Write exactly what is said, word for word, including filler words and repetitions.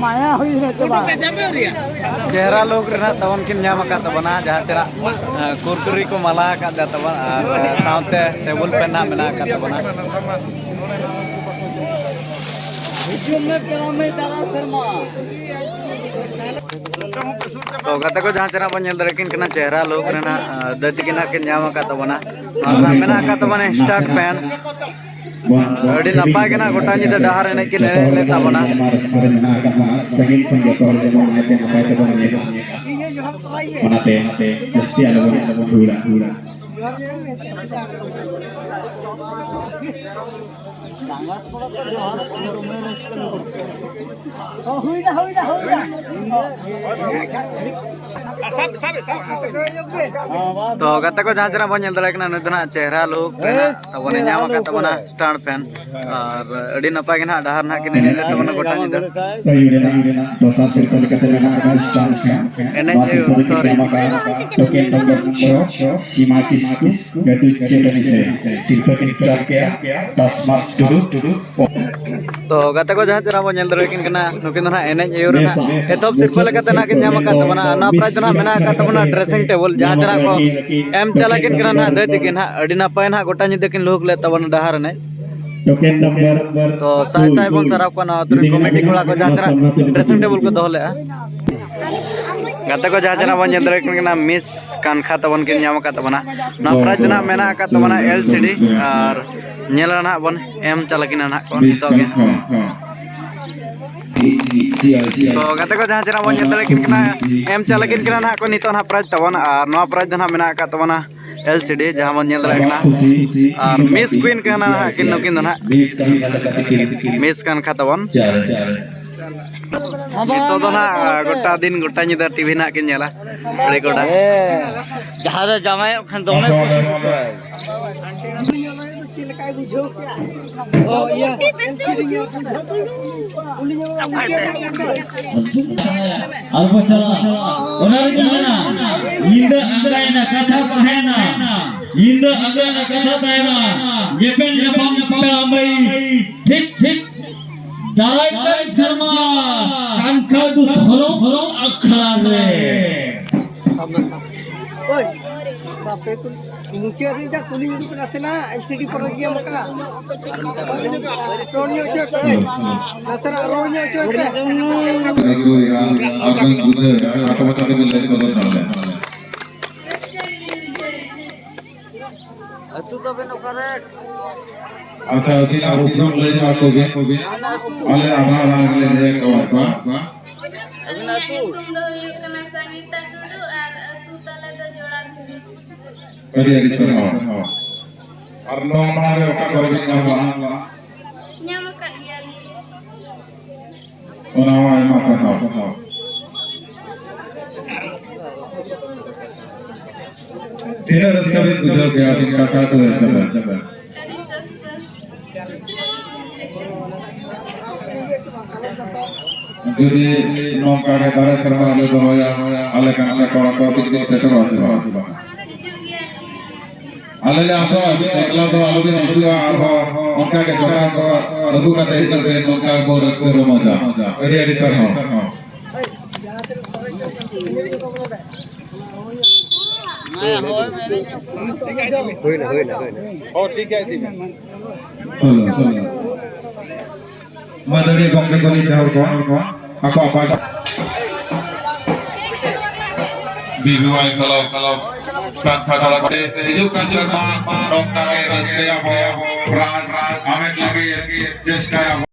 ᱢᱟᱭᱟ ᱦᱩᱭᱱᱟ ᱪᱟᱵᱟ᱾ ᱪᱮᱦᱨᱟ ᱞᱩᱠ ᱨᱮᱱᱟᱜ ᱛᱟᱵᱚᱱ ᱠᱤᱱ ᱧᱟᱢ ᱟᱠᱟᱫ ᱛᱟᱵᱚᱱᱟ, ᱡᱟᱦᱟᱸ ᱪᱮᱦᱨᱟ ᱠᱩᱨᱠᱩᱨᱤ ᱠᱚ ᱢᱟᱞᱟ ᱟᱠᱟᱫ ᱛᱟᱵᱚᱱ, ᱟᱨ ᱥᱟᱶᱛᱮ ᱴᱮᱵᱩᱞ ᱯᱷᱮᱱ ᱱᱟᱜ ᱢᱮᱱᱟᱜ ᱟᱠᱟᱫ ᱛᱟᱵᱚᱱᱟ᱾ ᱦᱤᱡᱩᱜ ᱢᱮ ᱯᱮᱲᱟ ᱢᱟᱹᱭ ᱛᱟᱨᱟ ᱥᱮᱨᱢᱟ᱾ ᱛᱚ ᱜᱟᱛᱮ ᱠᱚ, ᱡᱟᱦᱟᱸ ᱪᱮᱦᱨᱟ ᱵᱚᱱ ᱧᱮᱞ ᱫᱟᱲᱮ ᱠᱤᱱ ᱠᱟᱱᱟ, ᱪᱮᱦᱨᱟ ᱞᱩᱠ ᱨᱮᱱᱟᱜ ᱫᱟᱹᱭ ᱛᱟᱹᱠᱤᱱ ᱦᱟᱸᱜ ᱠᱤᱱ ᱧᱟᱢ ᱟᱠᱟᱫ ᱛᱟᱵᱚᱱᱟ᱾ ᱱᱚᱣᱟ ᱫᱚ ᱦᱟᱸᱜ ᱢᱮᱱᱟᱜ ᱟᱠᱟᱫ ᱛᱟᱵᱚᱱᱟ ᱥᱴᱟᱨᱴ ᱯᱷᱮᱱ᱾ ᱟᱹᱰᱤ ᱱᱟᱯᱟᱭ ᱜᱮ ᱱᱟᱜ ᱜᱚᱴᱟ ᱧᱤᱫᱟᱹ ᱰᱟᱦᱟᱨ ᱮᱱᱮᱡ ᱠᱤᱱ ᱮᱱᱮᱡ ᱞᱮᱫ ᱛᱟᱵᱚᱱᱟ᱾ ᱨᱟᱹᱥᱠᱟᱹ ᱨᱮ ᱢᱮᱱᱟᱜ ᱟᱠᱟᱫ ᱵᱚᱱᱟ᱾ ᱥᱟᱺᱜᱤᱧ ᱠᱷᱚᱱ ᱡᱚᱛᱚ ᱦᱚᱲ ᱡᱮᱢᱚᱱ ᱱᱟᱭᱛᱮ ᱱᱟᱯᱟᱭ ᱛᱮᱵᱚᱱ ᱮᱱᱮᱡ᱾ ᱚᱱᱟᱛᱮ, ᱚᱱᱟᱛᱮ ᱡᱟᱹᱥᱛᱤ ᱟᱞᱚᱵᱚᱱ ᱦᱩᱲᱟ᱾ ᱦᱩᱭᱱᱟ, ᱦᱩᱭᱱᱟ, ᱦᱩᱭᱱᱟ᱾ ᱛᱚ ᱜᱟᱛᱮ ᱠᱚ, ᱡᱟᱦᱟᱸ ᱪᱮᱦᱨᱟ ᱵᱚᱱ ᱧᱮᱞ ᱫᱟᱲᱮᱭᱟᱜ ᱠᱟᱱᱟ, ᱱᱩᱭ ᱫᱚ ᱱᱟᱜ ᱪᱮᱦᱨᱟ ᱞᱩᱠ ᱨᱮ ᱱᱟᱜ ᱛᱟᱵᱚᱱᱮ ᱧᱟᱢ ᱟᱠᱟᱫ ᱛᱟᱵᱚᱱᱟ ᱥᱴᱟᱱ ᱯᱷᱮᱱ᱾ ᱟᱨ ᱟᱹᱰᱤ ᱱᱟᱯᱟᱭ ᱜᱮ ᱱᱟᱜ ᱰᱟᱦᱟᱨ ᱱᱟᱜ ᱠᱤᱱ ᱮᱱᱮᱡ ᱞᱮᱫ ᱛᱟᱵᱚᱱᱟ ᱜᱚᱴᱟ ᱧᱤᱫᱟᱹ᱾ ᱟᱹᱭᱩᱨ ᱨᱮᱱᱟᱜ ᱫᱚᱥᱟᱨ ᱥᱤᱨᱯᱟᱹ ᱞᱮᱠᱟᱛᱮ ᱢᱮᱱᱟᱜ ᱟᱠᱟᱫᱟ ᱥᱴᱟᱱ ᱯᱷᱮᱱ᱾ ᱮᱱᱮᱡ ᱱᱚᱣᱟ ᱟᱹᱭᱩᱨ, ᱥᱤᱨᱯᱟᱹ ᱫᱚᱠᱤᱱ ᱥᱚᱨᱤ᱾ ᱧᱟᱢ ᱟᱠᱟᱫᱟ ᱴᱳᱠᱮᱱ ᱱᱚᱢᱵᱚᱨ ᱪᱷᱚ, ᱥᱤᱢᱟ ᱠᱤᱥᱠᱩ, ᱜᱟᱹᱫᱩᱡ ᱪᱟᱹᱴᱟᱹᱱᱤ ᱥᱮ᱾ ᱥᱤᱨᱯᱟᱹ ᱠᱤᱱ ᱪᱟᱞ ᱠᱮᱜᱼᱟ ᱫᱟᱥᱢᱟᱨ ᱴᱩᱰᱩ᱾ ᱛᱚ ᱜᱟᱛᱮ ᱠᱚ, ᱡᱟᱦᱟᱸ ᱪᱮᱦᱨᱟ ᱵᱚᱱ ᱧᱮᱞ ᱫᱟᱲᱮᱭᱟᱠᱤᱱ ᱠᱟᱱᱟ, ᱱᱩᱠᱤᱱ ᱫᱚ ᱱᱟᱜ ᱮᱱᱮᱡ ᱟᱹᱭᱩᱨ ᱨᱮᱱᱟᱜ ᱮᱛᱚᱦᱚᱵ ᱥᱤᱨᱯᱟᱹ ᱞᱮᱠᱟᱛᱮ ᱱᱟᱜ ᱠᱤᱱ ᱧᱟᱢ ᱟᱠᱟᱫ ᱛᱟᱵᱚᱱᱟ᱾ ᱟᱨ ᱱᱚᱣᱟ ᱯᱨᱟᱭᱤᱡᱽ ᱫᱚ ᱱᱟᱜ ᱢᱮᱱᱟᱜ ᱟᱠᱟᱫ ᱛᱟᱵᱚᱱᱟ ᱰᱨᱮᱥᱤᱝ ᱴᱮᱵᱩᱞ, ᱡᱟᱦᱟᱸ ᱪᱮᱦᱨᱟ ᱠᱚ ᱮᱢ ᱪᱟᱞ ᱟᱠᱤᱱ ᱠᱟᱱᱟ ᱱᱟᱜ ᱫᱟᱹᱭ ᱛᱟᱹᱠᱤᱱ ᱱᱟᱜ᱾ ᱟᱹᱰᱤ ᱱᱟᱯᱟᱭ ᱱᱟᱜ ᱜᱚᱴᱟ ᱧᱤᱫᱟᱹ ᱠᱤᱱ ᱞᱩᱦᱩᱠ ᱞᱮᱫ ᱛᱟᱵᱚᱱᱟ ᱰᱟᱦᱟᱨ ᱮᱱᱮᱡ᱾ ᱴᱳᱠᱮᱱ ᱱᱚᱢᱵᱚᱨ ᱛᱚ ᱥᱟᱭ ᱥᱟᱭ ᱵᱚᱱ ᱥᱟᱨᱦᱟᱣ ᱠᱚᱣᱟ ᱱᱚᱣᱟ ᱟᱹᱛᱩ ᱨᱮᱱ ᱠᱚᱢᱤᱴᱤ ᱠᱚᱲᱟ ᱠᱚ, ᱡᱟᱦᱟᱸ ᱪᱮᱦᱨᱟ ᱰᱨᱮᱥᱤᱝ ᱴᱮᱵᱩᱞ ᱠᱚ ᱫᱚᱦᱚ ᱞᱮᱫᱼᱟ᱾ ᱜᱟᱛᱮ ᱠᱚ, ᱡᱟᱦᱟᱸ ᱪᱮᱦᱨᱟ ᱵᱚᱱ ᱧᱮᱞ ᱫᱟᱲᱮᱭᱟᱜ ᱠᱟᱱᱟ, ᱢᱤᱥ ᱠᱟᱱᱠᱷᱟ ᱛᱟᱵᱚᱱ ᱠᱤᱱ ᱧᱟᱢ ᱟᱠᱟᱫ ᱛᱟᱵᱚᱱᱟ᱾ ᱱᱚᱣᱟ ᱯᱨᱟᱭᱤᱡᱽ ᱫᱚ ᱱᱟᱜ ᱢᱮᱱᱟᱜ ᱟᱠᱟᱫ ᱛᱟᱵᱚᱱᱟ ᱮᱞ ᱥᱤ ᱰᱤ, ᱟᱨ ᱧᱮᱞᱟ ᱱᱟᱜ ᱵᱚᱱ ᱮᱢ ᱪᱟᱞ ᱟᱹᱠᱤᱱᱟ ᱱᱟᱜ ᱠᱚ ᱱᱤᱛᱚᱜ ᱜᱮ᱾ ᱛᱚ ᱜᱟᱛᱮ ᱠᱚ, ᱡᱟᱦᱟᱸ ᱪᱮᱦᱨᱟ ᱵᱚᱱ ᱧᱮᱞ ᱫᱟᱲᱮᱭᱟᱜ ᱠᱤᱱ ᱠᱟᱱᱟ, ᱮᱢ ᱪᱟᱞ ᱟᱹᱠᱤᱱ ᱠᱟᱱᱟ ᱱᱟᱜ ᱠᱚ ᱱᱤᱛᱚᱜ ᱱᱟᱜ ᱯᱨᱟᱭᱤᱡᱽ ᱛᱟᱵᱚᱱ᱾ ᱟᱨ ᱱᱚᱣᱟ ᱯᱨᱟᱭᱤᱡᱽ ᱫᱚ ᱱᱟᱜ ᱢᱮᱱᱟᱜ ᱟᱠᱟᱫ ᱛᱟᱵᱚᱱᱟ ᱮᱞ ᱥᱤ ᱰᱤ, ᱡᱟᱦᱟᱸ ᱵᱚᱱ ᱧᱮᱞ ᱫᱟᱲᱮᱭᱟᱜ ᱠᱟᱱᱟ᱾ ᱟᱨ ᱢᱤᱥ ᱠᱩᱭᱤᱱ ᱠᱟᱱᱟ ᱱᱟᱜ ᱠᱤᱱ ᱱᱩᱠᱤᱱ ᱫᱚ ᱱᱟᱜ᱾ ᱢᱤᱥ ᱠᱟᱱᱠᱷᱟ ᱛᱟᱵᱚᱱ᱾ ᱱᱤᱛᱚᱜ ᱫᱚ ᱱᱟᱜ ᱜᱚᱴᱟ ᱫᱤᱱ ᱜᱚᱴᱟ ᱧᱤᱫᱟᱹ ᱴᱤᱵᱷᱤ ᱱᱟᱜ ᱠᱤᱱ ᱧᱮᱞᱟ᱾ ᱟᱹᱰᱤ ᱜᱚᱴᱟ᱾ ᱦᱮᱸ, ᱡᱟᱦᱟᱸ ᱨᱮ ᱡᱟᱶᱟᱭᱚᱜ ᱠᱷᱟᱱ ᱫᱚᱢᱮ ᱠᱩᱥᱤ ᱵᱩᱡᱷᱟᱹᱜᱼᱟ᱾ ᱪᱮᱫ ᱞᱮᱠᱟᱭ ᱵᱩᱡᱷᱟᱹᱣ ᱠᱮᱜᱼᱟ? ᱚ, ᱤᱭᱟᱹ᱾ ᱟᱨ ᱵᱚ ᱪᱟᱞᱟᱜᱼᱟ᱾ ᱚᱱᱟ ᱨᱮᱜᱮ ᱢᱮᱱᱟ, ᱧᱤᱫᱟᱹ ᱟᱸᱜᱟᱭᱮᱱᱟ, ᱠᱟᱛᱷᱟ ᱛᱟᱦᱮᱸᱱᱟ᱾ ᱧᱤᱫᱟᱹ ᱟᱸᱜᱟᱭᱮᱱᱟ, ᱠᱟᱛᱷᱟ ᱛᱟᱦᱮᱸᱱᱟ᱾ ᱧᱮᱯᱮᱞ ᱧᱟᱯᱟᱢ ᱯᱮᱲᱟ ᱢᱟᱹᱭ᱾ ᱴᱷᱤᱠ, ᱴᱷᱤᱠ᱾ ᱫᱟᱨᱟᱭ ᱠᱟᱱ ᱥᱮᱨᱢᱟ ᱠᱟᱱᱠᱷᱟ ᱫᱩ ᱫᱷᱚᱨᱚᱢ ᱟᱠᱷᱲᱟ ᱨᱮ᱾ ᱳᱭ, ᱵᱟᱯᱮ ᱠᱩᱞᱤ, ᱢᱩᱪᱟᱹᱫ ᱨᱮ ᱢᱤᱫᱴᱟᱝ ᱠᱩᱞᱤ ᱩᱰᱩᱠ ᱱᱟᱥᱮᱱᱟᱜ, ᱮᱞ ᱥᱤ ᱰᱤ ᱯᱚᱨᱚᱵᱽ ᱜᱮ ᱮᱢ ᱟᱠᱟᱫ᱾ ᱨᱚᱲ ᱧᱚᱜ ᱦᱚᱪᱚᱭ ᱯᱮ᱾ ᱱᱟᱥᱮᱱᱟᱜ ᱨᱚᱲ ᱧᱚᱜ ᱦᱚᱪᱚᱭ ᱯᱮ᱾ ᱟᱹᱜᱩᱭᱟ, ᱟᱨ ᱵᱟᱹᱧ ᱵᱩᱡᱷᱟᱹᱣᱮᱫᱼᱟ, ᱠᱷᱟᱴᱚ ᱢᱟᱪᱷᱟ ᱛᱮᱵᱤᱱ ᱞᱟᱹᱭ ᱥᱚᱫᱚᱨ ᱛᱟᱦᱚᱞᱮ᱾ ᱟᱹᱛᱩ ᱛᱟᱵᱮᱱ ᱚᱠᱟᱨᱮ? ᱟᱪᱪᱷᱟ, ᱟᱹᱵᱤᱱᱟᱜ ᱩᱯᱨᱩᱢ ᱞᱟᱹᱭ ᱧᱚᱜ ᱟᱠᱚ ᱵᱤᱱ᱾ ᱟᱵᱤᱱᱟᱜ ᱟᱹᱛᱩ? ᱟᱞᱮ ᱟᱫᱷᱟ ᱟᱫᱷᱟ ᱜᱮᱞᱮ ᱞᱟᱹᱭ ᱟᱠᱚᱣᱟ᱾ ᱟᱹᱵᱤᱱᱟᱜ ᱟᱹᱞᱤᱧᱟᱜ ᱟᱹᱛᱩ? ᱧᱩᱛᱩᱢ ᱫᱚ ᱦᱩᱭᱩᱜ ᱠᱟᱱᱟ ᱥᱟᱝᱜᱤᱛᱟ ᱴᱩᱰᱩ ᱟᱨ ᱟᱹᱛᱩ ᱛᱟᱞᱮ ᱫᱚ ᱡᱚᱲᱟ ᱫᱷᱤᱨᱤ᱾ ᱟᱹᱰᱤ ᱟᱹᱰᱤ ᱥᱟᱨᱦᱟᱣ᱾ ᱟᱨ ᱱᱚᱣᱟ ᱢᱟᱲᱟᱝ ᱨᱮ ᱚᱠᱟ ᱠᱚᱨᱮ ᱵᱤᱱ ᱧᱟᱢ ᱞᱮᱜᱼᱟ? ᱧᱟᱢ ᱟᱠᱟᱫ ᱜᱮᱭᱟᱞᱤᱧ᱾ ᱚᱱᱟ ᱦᱚᱸ ᱟᱭᱢᱟ ᱥᱟᱨᱦᱟᱣ᱾ ᱛᱤᱱᱟᱹᱜ ᱨᱟᱹᱥᱠᱟᱹ ᱵᱤᱱ ᱵᱩᱡᱷᱟᱹᱣ ᱠᱮᱜᱼᱟ ᱟᱹᱵᱤᱱ ᱠᱟᱛᱷᱟ ᱠᱚ ᱟᱸᱡᱚᱢ ᱠᱟᱛᱮ? ᱟᱹᱰᱤ ᱥᱚᱠᱛᱚ᱾ ᱡᱩᱫᱤ ᱱᱚᱝᱠᱟ ᱜᱮ ᱫᱟᱨᱟᱭ ᱥᱮᱨᱢᱟ ᱞᱮ ᱫᱚᱦᱚᱭᱟ, ᱟᱞᱮ ᱠᱟᱱᱛᱷᱟ ᱠᱚᱲᱟ ᱠᱚ ᱟᱹᱵᱤᱱ ᱠᱚ ᱥᱮᱴᱮᱨᱚᱜᱼᱟ ᱥᱮ ᱵᱟᱝ? ᱦᱤᱡᱩᱜ ᱜᱮᱭᱟ᱾ ᱟᱞᱮ ᱞᱮ ᱟᱥᱚᱜᱼᱟ, ᱟᱹᱵᱤᱱ ᱮᱠᱞᱟ ᱫᱚ ᱟᱞᱚᱵᱤᱱ ᱦᱤᱡᱩᱜᱼᱟ, ᱟᱨᱦᱚᱸ ᱚᱱᱠᱟ ᱜᱮ ᱡᱚᱴᱟᱣ ᱠᱚ ᱟᱹᱜᱩ ᱠᱟᱛᱮ ᱦᱤᱡᱩᱜ ᱵᱤᱱ, ᱱᱚᱝᱠᱟ ᱵᱚ ᱨᱟᱹᱥᱠᱟᱹ ᱨᱚᱢᱚᱡᱟ᱾ ᱟᱹᱰᱤ ᱟᱹᱰᱤ ᱥᱟᱨᱦᱟᱣ᱾ ᱦᱩᱭᱱᱟ, ᱦᱩᱭᱱᱟ, ᱦᱩᱭᱱᱟ᱾ ᱦᱚᱸ, ᱴᱷᱤᱠ ᱜᱮᱭᱟ, ᱴᱷᱤᱠ ᱜᱮᱭᱟ᱾ Hello, hello. ᱢᱟᱹᱫᱟᱹᱲᱤᱭᱟᱹ ᱜᱚᱢᱠᱮ ᱠᱚ ᱱᱤᱛ ᱱᱮᱦᱚᱨ ᱠᱚᱣᱟ, ᱟᱠᱚ ᱟᱠᱚᱣᱟᱜ B B Y club, club, ᱠᱟᱱᱛᱷᱟ ᱠᱚᱲᱟ ᱠᱚ ᱦᱤᱡᱩᱜ ᱠᱟᱱ ᱥᱮᱨᱢᱟ ᱱᱚᱝᱠᱟ ᱜᱮ ᱨᱟᱹᱥᱠᱟᱹᱭᱟᱵᱚ, ᱯᱨᱟᱭᱤᱡᱽ ᱦᱟᱢᱮᱴ ᱞᱟᱹᱜᱤᱫ ᱪᱮᱥᱴᱟᱭᱟᱵᱚ᱾